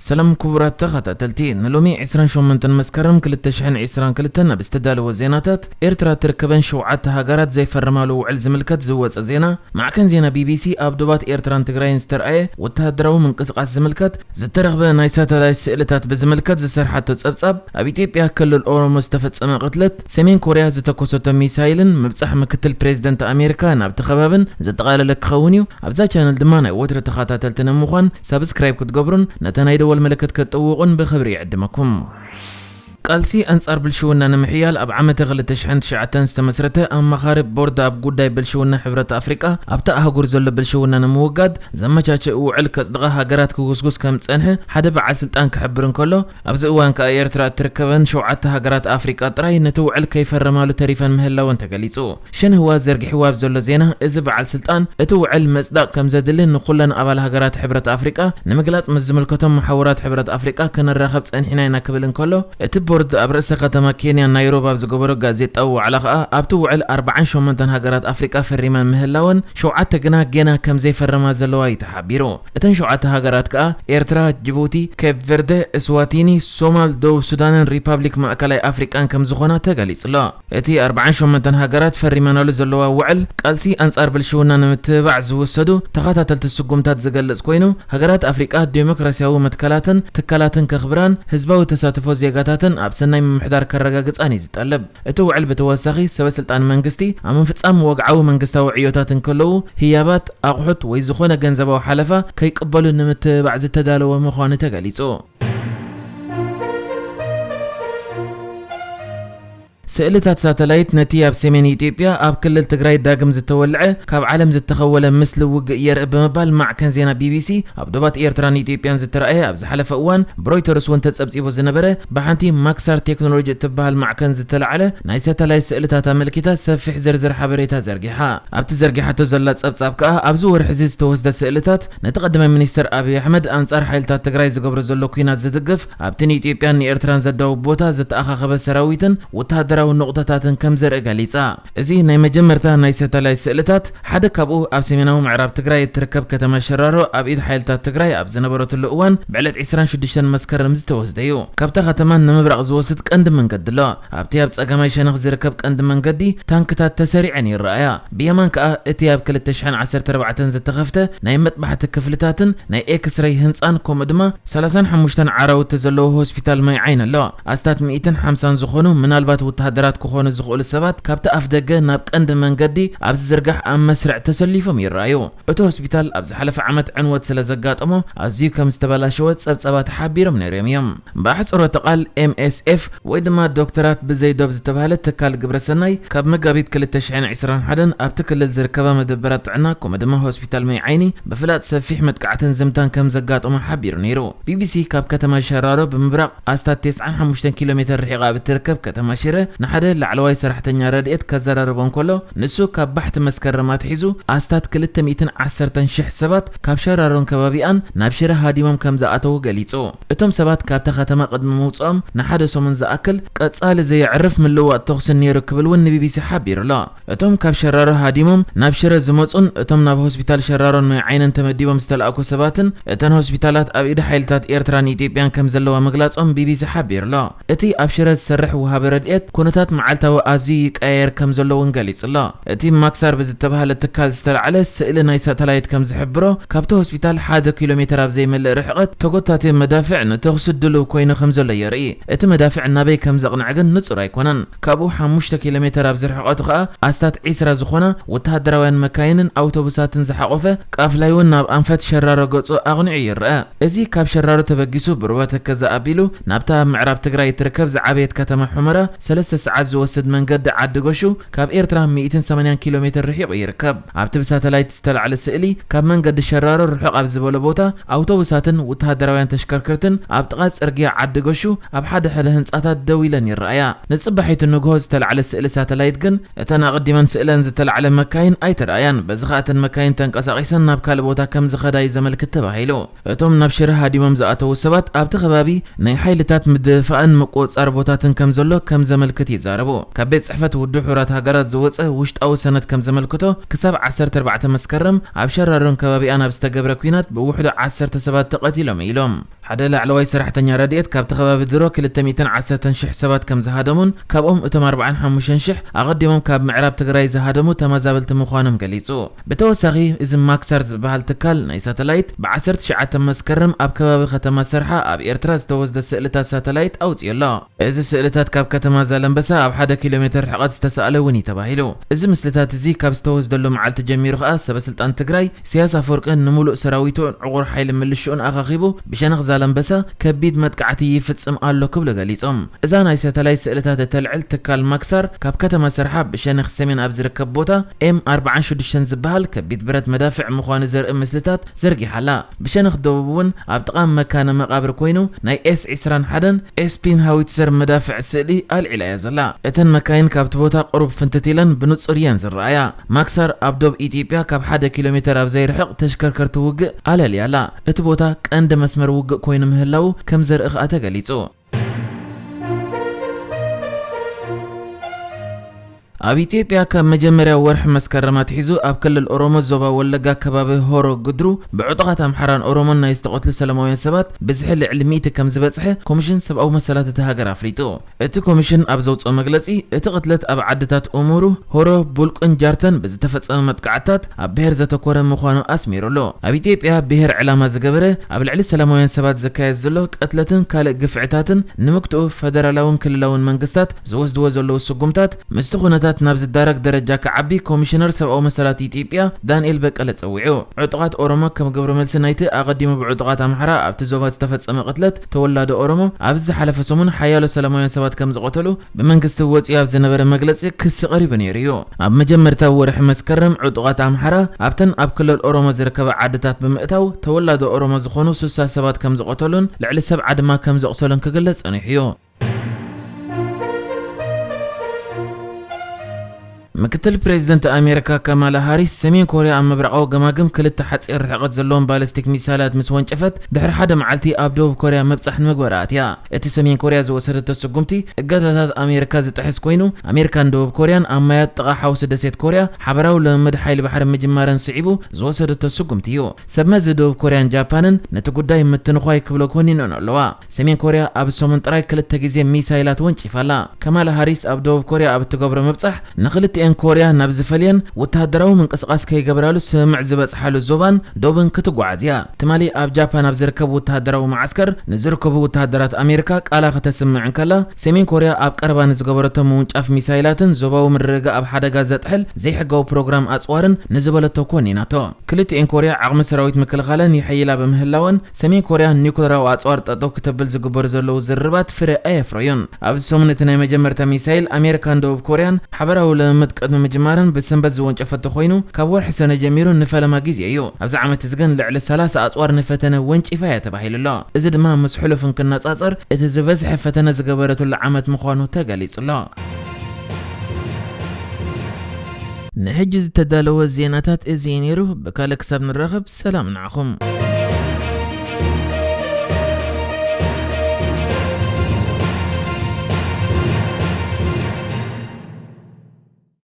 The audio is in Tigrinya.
ሰላም ክቡራት ተኸታተልቲ፣ ንሎሚ ዕስራን ሸሞንተን መስከረም ክልተ ሽሕን ዕስራን ክልተን ኣብ ዝተዳለወ ዜናታት፣ ኤርትራ ትርከበን ሸውዓተ ሃገራት ዘይፈረማሉ ውዕል ዝምልከት ዝወጸ ዜና፣ ማዕከን ዜና ቢቢሲ ኣብ ዶባት ኤርትራን ትግራይን ዝተርኣየ ወተሃደራዊ ምንቅስቓስ ዝምልከት ዝተረኽበ ናይ ሳተላይት ስእልታት ብዝምልከት ዝሰርሓቶ ጸብጻብ፣ ኣብ ኢትዮጵያ ክልል ኦሮሞ ዝተፈጸመ ቅትለት፣ ሰሜን ኮርያ ዝተኮሰቶ ሚሳይልን ምብጻሕ ምክትል ፕሬዝደንት ኣሜሪካ ናብቲ ከባብን ዘጠቓለለ ክኸውን እዩ። ኣብዛ ቻነል ድማ ናይ ወትሩ ተኸታተልቲ ንምዃን ሳብስክራይብ ክትገብሩን ነታ ናይ ደወል ምልክት ክትጥውቑን ብኽብሪ ይዕድመኩም። ቃልሲ ኣንጻር ብልሽውና ንምሕያል ኣብ ዓመተ ክልተ ሽሕን ትሽዓተን ዝተመስረተ ኣማኻሪ ቦርድ ኣብ ጉዳይ ብልሽውና ሕብረት ኣፍሪቃ ኣብታ ኣህጉር ዘሎ ብልሽውና ንምውጋድ ዘመቻችእ ውዕል ከጽድቓ ሃገራት ክጉስጉስ ከም ዝጸንሐ ሓደ በዓል ስልጣን ክሕብር እንከሎ፣ ኣብዚ እዋን ከኣ ኤርትራ እትርከበን ሸውዓተ ሃገራት ኣፍሪቃ ጥራይ ነቲ ውዕል ከይፈረማሉ ተሪፈን ምህላወን ተገሊጹ። ሽንህዋ ዘርጊሕዋ ኣብ ዘሎ ዜና፣ እዚ በዓል ስልጣን እቲ ውዕል መጽደቕ ከም ዘድሊ ንኹለን ኣባል ሃገራት ሕብረት ኣፍሪቃ ንምግላጽ ምስ ዝምልከቶም መሓውራት ሕብረት ኣፍሪቃ ክንራኸብ ጸኒሕና ኢና ክብል እንከሎ፣ እቲ ቦርድ ኣብ ርእሰ ከተማ ኬንያ ናይሮቢ ኣብ ዝገበሮ ጋዜጣዊ ዋዕላ ከኣ ኣብቲ ውዕል ኣርባዓን ሸሞንተን ሃገራት ኣፍሪቃ ፈሪመን ምህላወን፣ ሸውዓተ ግና ገና ከም ዘይፈረማ ዘለዋ እዩ ተሓቢሩ። እተን ሸውዓተ ሃገራት ከኣ ኤርትራ፣ ጅቡቲ፣ ኬፕ ቨርደ፣ እስዋቲኒ፣ ሶማል፣ ደቡብ ሱዳንን ሪፓብሊክ ማእከላይ ኣፍሪቃን ከም ዝኾና ተገሊጹ ኣሎ። እቲ ኣርባዓን ሸሞንተን ሃገራት ፈሪመናሉ ዘለዋ ውዕል፣ ቃልሲ ኣንጻር ብልሽውና ንምትብባዕ ዝውሰዱ ተኸታተልቲ ስጉምታት ዝገልጽ ኮይኑ፣ ሃገራት ኣፍሪቃ ዴሞክራሲያዊ መትከላተን ትካላትን ከኽብራን፣ ህዝባዊ ተሳትፎ ዜጋታትን ኣብ ሰናይ ምምሕዳር ከረጋግጻን እዩ ዝጠልብ። እቲ ውዕል ብተወሳኺ፣ ሰበ ስልጣን መንግስቲ ኣብ ምፍጻም ወግዓዊ መንግስታዊ ዕዮታት እንከለዉ፣ ህያባት፣ ኣቑሑት ወይ ዝኾነ ገንዘባዊ ሓለፋ ከይቅበሉ ንምትብባዕ ዝተዳለወ ምዃኑ ተገሊጹ። ስእልታት ሳተላይት ነቲ ኣብ ሰሜን ኢትዮጵያ ኣብ ክልል ትግራይ ዳግም ዝተወልዐ፣ ካብ ዓለም ዝተኸወለ ምስሊ ውግእ የርኢ ብምባል ማዕከን ዜና ቢቢሲ ኣብ ዶባት ኤርትራን ኢትዮጵያን ዝተራእየ ኣብ ዝሓለፈ እዋን ብሮይተርስ እውን ተጸብጺቡ ዝነበረ፣ ብሓንቲ ማክሳር ቴክኖሎጂ እትበሃል ማዕከን ዝተላዕለ ናይ ሳተላይት ስእልታት ኣመልኪታ ሰፊሕ ዝርዝር ሓበሬታ ዘርጊሓ። ኣብቲ ዘርጊሓቶ ዘላ ጸብጻብ ከኣ ኣብዚ ወርሒ እዚ ዝተወስደ ስእልታት ነቲ ቀዳማይ ሚኒስተር ኣብይ ኣሕመድ ኣንጻር ሓይልታት ትግራይ ዝገብሮ ዘሎ ኲናት ዝድግፍ፣ ኣብቲ ንኢትዮጵያን ንኤርትራን ዘዳውብ ቦታ ዝተኣኻኸበ ሰራዊትን ወተሃደራዊ ነቑጣታትን ከም ዘርኢ ገሊጻ። እዚ ናይ መጀመርታ ናይ ሳተላይት ስእልታት፣ ሓደ ካብኡ ኣብ ሰሜናዊ ምዕራብ ትግራይ እትርከብ ከተማ ሸራሮ ኣብ ኢድ ሓይልታት ትግራይ ኣብ ዝነበረትሉ እዋን ብዕለት ዕስራን ሽዱሽተን መስከረም ዝተወስደ እዩ። ካብታ ከተማ ንምብራቕ ዝወስድ ቀንዲ መንገዲ ኣሎ። ኣብቲ ኣብ ጸጋማይ ሸነኽ ዝርከብ ቀንዲ መንገዲ ታንክታት ተሰሪዐን ይረኣያ። ብየማን ከኣ እቲ ኣብ ክልተ ሽሕን ዓሰርተ ኣርባዕተን ዝተኸፍተ ናይ መጥባሕቲ ክፍልታትን ናይ ኤክስሬይ ህንጻን፣ ከምኡ ድማ ሰላሳን ሓሙሽተን ዓራውቲ ዘለዎ ሆስፒታል ማይ ዓይን ኣሎ። ኣስታት ሚእትን ሓምሳን ዝኾኑ፣ ምናልባት ወተሃደራት ክኾኑ ዝኽእሉ ሰባት፣ ካብቲ ኣፍ ደገ ናብ ቀንዲ መንገዲ ኣብ ዝዝርጋሕ ኣብ መስርዕ ተሰሊፎም ይረኣዩ። እቲ ሆስፒታል ኣብ ዝሓለፈ ዓመት ዕንወት ስለ ዘጋጠሞ ኣዝዩ ከም ዝተበላሸወ ጸብጻባት ሓቢሮም ነይሮም እዮም። ብኣሕጽሮተ ቃል ኤምኤስኤፍ ወይ ድማ ዶክተራት ብዘይ ዶብ ዝተባህለ ትካል ግብረሰናይ፣ ካብ መጋቢት ክልተ ሽሕን ዕስራን ሓደን ኣብቲ ክልል ዝርከባ መደበራት ጥዕና ከምኡ ድማ ሆስፒታል ማይ ዓይኒ ብፍላጥ ሰፊሕ መጥቃዕትን ዝምታን ከም ዘጋጠሞ ሓቢሩ ነይሩ። ቢቢሲ ካብ ከተማ ሸራሮ ብምብራቕ ኣስታት ተስዓን ሓሙሽተን ኪሎ ሜተር ርሒቓ ኣብ እትርከብ ከተማ ሽረ ንሓደ ላዕለዋይ ሰራሕተኛ ረድኤት ከዘራርቦ እንከሎ፣ ንሱ ካብ ባሕቲ መስከረም ኣትሒዙ ኣስታት ክልተ ሚእትን ዓሰርተን ሽሕ ሰባት ካብ ሸራሮን ከባቢኣን ናብ ሽረ ሃዲሞም ከም ዝኣተዉ ገሊጹ። እቶም ሰባት ካብታ ከተማ ቅድሚ ምውጽኦም ንሓደ ሰሙን ዝኣክል ቀጻሊ ዘየዕርፍ ምልውዋጥ ተኹሲ ነይሩ ክብል እውን ንቢቢሲ ሓቢሩ ኣሎ። እቶም ካብ ሸራሮ ሃዲሞም ናብ ሽረ ዝመጹን እቶም ናብ ሆስፒታል ሸራሮን ማይ ዓይንን ተመዲቦም ዝተላእኩ ሰባትን፣ እተን ሆስፒታላት ኣብ ኢድ ሓይልታት ኤርትራን ኢትዮጵያን ከም ዘለዋ ምግላጾም ቢቢሲ ሓቢሩ ኣሎ። እቲ ኣብ ሽረ ዝሰርሕ ወሃቢ ረድኤት፣ ኩነታት መዓልታዊ ኣዝዩ ይቀያየር ከም ዘሎ እውን ገሊጹ ኣሎ። እቲ ማክሳር ብዝተባህለ ትካል ዝተላዕለ ስእሊ ናይ ሳተላይት ከም ዝሕብሮ፣ ካብቲ ሆስፒታል ሓደ ኪሎ ሜተር ኣብ ዘይመልእ ርሕቀት ተጎታቲ መዳፍዕ ንተኹሲ ድሉው ኮይኑ ከም ዘሎ የርኢ። እቲ መዳፍዕ ናበይ ከም ዘቕንዕ ግን ንጹር ኣይኮነን። ካብኡ ሓሙሽተ ኪሎ ሜተር ኣብ ዝርሕቀቱ ከኣ ኣስታት ዒስራ ዝኾና ወተሃደራውያን መካይንን ኣውቶቡሳትን ዝሓቖፈ ቃፍላይ እውን ናብ ኣንፈት ሸራሮ ገጹ ኣቕኒዑ ይረአ። እዚ ካብ ሸራሮ ተበጊሱ ብሩባ ተከዘ ኣቢሉ ናብታ ኣብ ምዕራብ ትግራይ እትርከብ ዝዓበየት ከተማ ሑመራ ሰለስተ ሰዓት ዝወስድ መንገዲ ዓዲ ጎሹ ካብ ኤርትራ ሚእትን ሰማንያን ኪሎ ሜተር ርሒቑ ይርከብ። ኣብቲ ብሳተላይት ዝተላዕለ ስእሊ፣ ካብ መንገዲ ሸራሮ ርሑቕ ኣብ ዝበሎ ቦታ ኣውቶቡሳትን ወተሃደራውያን ተሽከርከርትን ኣብ ጥቓ ጽርግያ ዓዲ ጎሹ ኣብ ሓደ ሓደ ህንጻታት ደው ኢለን ይረኣያ። ንጽባሒቱ ንግሆ ዝተላዕለ ስእሊ ሳተላይት ግን እተን ኣቐዲመን ስእለን ዝተላዕለ መካይን ኣይተራእያን። በዚ ኸኣ እተን መካይን ተንቀሳቒሰን ናብ ካልእ ቦታ ከም ዝኸዳ እዩ ዘመልክት ተባሂሉ። እቶም ናብ ሽረ ሃዲሞም ዝኣተዉ ሰባት ኣብቲ ከባቢ ናይ ሓይልታት ምድፍፋእን ምቁጽጻር ቦታትን ከም ዘሎ ከም ዘመልክት ይዛረቡ። ካብ ቤት ጽሕፈት ውድብ ሕቡራት ሃገራት ዝወጸ ውሽጣዊ ሰነድ ከም ዘመልክቶ፣ ክሳብ ዓሰርተ ኣርባዕተ መስከረም ኣብ ሸራሮን ከባቢኣን ኣብ ዝተገብረ ኲናት ብውሕዱ ዓሰርተ ሰባት ተቐቲሎም ኢሎም። ሓደ ላዕለዋይ ሰራሕተኛ ረድኤት፣ ካብቲ ከባቢ ድሮ ክልተ ሚእትን ዓሰርተን ሽሕ ሰባት ከም ዝሃደሙን፣ ካብኦም እቶም ኣርባዓን ሓሙሽተን ሽሕ ኣቐዲሞም ካብ ምዕራብ ትግራይ ዝሃደሙ ተመዛበልቲ ምዃኖም ገሊጹ። ብተወሳኺ፣ እዚ ማክሳር ዝበሃል ትካል ናይ ሳተላይት፣ ብ ዓሰርተ ትሽዓተ መስከረም ኣብ ከባቢ ከተማ ሰርሓ ኣብ ኤርትራ ዝተወስደ ስእልታት ሳተላይት ኣውጺኡ ኣሎ። እዚ ስእልታት ካብ ከተማ ዛላምበሳ ኣብ ሓደ ኪሎ ሜትር ርሕቐት ዝተሳእለ እውን እዩ ተባሂሉ። እዚ ምስልታት እዚ ካብ ዝተወስደሉ መዓልቲ ጀሚሩ ከኣ፣ ሰበ ስልጣን ትግራይ ኢሳያስ ኣፈወርቂ ንምሉእ ሰራዊቱ፣ ዕቑር ሓይሊ ምልሽኡን ኣኻኺቡ፣ ብሸነኽ ዛላምበሳ ከቢድ መጥቃዕቲ ይፍጽም ኣሎ ክብሉ ገሊጾም። እዛ ናይ ሳተላይት ስእልታት እተልዕል ትካል ማክሳር፣ ካብ ከተማ ሰርሓ ብሸነኽ ሰሜን ኣብ ዝርከብ ቦታ ኤም ኣርባዓን ሽዱሽተን ዝበሃል ከቢድ ብረት መዳፍዕ ምዃኑ ዘርኢ ምስልታት ዘርጊሓ ኣላ። ብሸነኽ ደቡብ እውን ኣብ ጥቓ መካነ መቓብር ኮይኑ፣ ናይ ኤስ ዒስራን ሓደን ኤስፒን ሃዊትሰር መዳፍዕ ስእሊ ኣልዒላ እያ ዘላ። እተን መካይን ካብቲ ቦታ ቁሩብ ፍንትት ኢለን ብንጹር እየን ዝረኣያ። ማክሳር ኣብ ዶብ ኢትዮጵያ ካብ ሓደ ኪሎ ሜተር ኣብ ዘይርሕቕ ተሽከርከርቲ ውግእ ኣለልያ ኣላ። እቲ ቦታ ቀንዲ መስመር ውግእ ኮይኑ ምህላዉ ከም ዘርኢ ከኣ ተገሊጹ። ኣብ ኢትዮጵያ ካብ መጀመርያ ወርሒ መስከረም ኣትሒዙ ኣብ ክልል ኦሮሞ ዞባ ወለጋ ከባቢ ሆሮ ጉድሩ ብዕጡቓት ኣምሓራን ኦሮሞን ናይ ዝተቐትሉ ሰላማውያን ሰባት ብዝሒ ልዕሊ ሚእቲ ከም ዝበጽሐ ኮሚሽን ሰብኣዊ መሰላት እታ ሃገር ኣፍሊጡ። እቲ ኮሚሽን ኣብ ዘውጽኦ መግለጺ፣ እቲ ቅትለት ኣብ ዓድታት ኡሙሩ፣ ሆሮ፣ ቡልቁን ጃርተን ብዝተፈጸመ መጥቃዕትታት ኣብ ብሄር ዘተኮረ ምዃኑ ኣስሚሩሉ። ኣብ ኢትዮጵያ ብሄር ዕላማ ዝገበረ ኣብ ልዕሊ ሰላማውያን ሰባት ዝካየድ ዘሎ ቅትለትን ካልእ ግፍዕታትን ንምግትኡ ፈደራላውን ክልላውን መንግስታት ዝወስድዎ ዘለዉ ስጉምታት ምስቲ ኩነታት ናብ ዝዳረግ ደረጃ ክዓቢ ኮሚሽነር ሰብኣዊ መሰላት ኢትዮጵያ ዳንኤል በቀለ ጸዊዑ። ዕጡቓት ኦሮሞ ከም ግብረ መልሲ ናይቲ ኣቐዲሙ ብዕጡቓት ኣምሓራ ኣብቲ ዞባ ዝተፈጸመ ቅትለት ተወላዶ ኦሮሞ ኣብዚ ዝሓለፈ ሰሙን ሓያሎ ሰላማውያን ሰባት ከም ዝቐተሉ ብመንግስቲ ወጺኡ ኣብ ዝነበረ መግለጺ ክሲ ቀሪቡ ነይሩ እዩ። ኣብ መጀመርታ ወርሒ መስከረም ዕጡቓት ኣምሓራ ኣብተን ኣብ ክልል ኦሮሞ ዝርከባ ዓድታት ብምእታው ተወላዶ ኦሮሞ ዝኾኑ ስሳ ሰባት ከም ዝቐተሉን ልዕሊ ሰብዓ ድማ ከም ዘቑሰሉን ክግለጽ ጸኒሑ እዩ። ምክትል ፕሬዚደንት ኣሜሪካ ካማላ ሃሪስ ሰሜን ኮርያ ኣብ ምብራቓዊ ገማግም ክልተ ሓፂር ርሕቐት ዘለዎም ባሊስቲክ ሚሳይላት ምስ ወንጨፈት ድሕሪ ሓደ መዓልቲ ኣብ ደቡብ ኮርያ ምብፃሕ ንምግባር ኣትያ። እቲ ሰሜን ኮርያ ዝወሰደቶ ስጉምቲ እገዳታት ኣሜሪካ ዝጥሕስ ኮይኑ፣ ኣሜሪካን ደቡብ ኮርያን ኣብ ማያት ጥቓ ሓውሲ ደሴት ኮርያ ሓበራዊ ልምምድ ሓይሊ ባሕሪ ምጅማረን ስዒቡ ዝወሰደቶ ስጉምቲ እዩ። ሰብ መዚ ደቡብ ኮርያን ጃፓንን ነቲ ጉዳይ ምትንዃይ ክብሎ ኮኒነን ኣለዋ። ሰሜን ኮርያ ኣብ ሰሙን ጥራይ ክልተ ግዜ ሚሳይላት ወንጪፋ ኣላ። ካማላ ሃሪስ ኣብ ደቡብ ኮርያ ኣብ እትገብሮ ምብጻሕ፣ ንኽልቲኤን ኮርያ ናብ ዝፈልየን ወተሃደራዊ ምንቅስቓስ ከይገብራሉ ስምምዕ ዝበጽሓሉ ዞባን ዶብን ክትጓዓዝ እያ። ትማሊ ኣብ ጃፓን ኣብ ዝርከብ ወተሃደራዊ መዓስከር ንዝርከቡ ወተሃደራት ኣሜሪካ ቃላ ከተስምዕ እንከላ፣ ሰሜን ኮርያ ኣብ ቀረባ ንዝገበረቶ ምውንጫፍ ሚሳይላትን ዞባዊ ምርግጋእ ኣብ ሓደጋ ዘጥሕል ዘይሕጋዊ ፕሮግራም ኣጽዋርን ንዝበለቶ ኮኒናቶ። ክልቲኤን ኮርያ ዓቕሚ ሰራዊት ምክልኻለን የሐይላ ብምህላወን፣ ሰሜን ኮርያ ኒኩለራዊ ኣጽዋር ጠጠው ክተብል ዝግበሩ ዘለዉ ዝርርባት ፍረ ኣየፍረዩን። ኣብዚ ሰሙን እቲ ናይ መጀመርታ ሚሳይል ኣሜሪካን ደቡብ ኮርያን ሓበራዊ ልምምድ ቅድሚ ምጅማረን ብሰንበት ዝወንጨፈቶ ኮይኑ፣ ካብ ወርሒ ሰነ ጀሚሩ ንፈለማ ግዜ እዩ። ኣብዚ ዓመት እዚ ግን ልዕሊ ሰላሳ ኣጽዋር ንፈተነ ወንጪፋ እያ ተባሂሉ ኣሎ። እዚ ድማ ምስ ሕሉፍ እንክነጻጸር እቲ ዝበዝሐ ፈተነ ዝገበረትሉ ዓመት ምዃኑ ተገሊጹ ኣሎ። ንሕጂ ዝተዳለወ ዜናታት እዚ እዩ ነይሩ። ብካልእ ክሳብ ንራኸብ ሰላም ንዓኹም።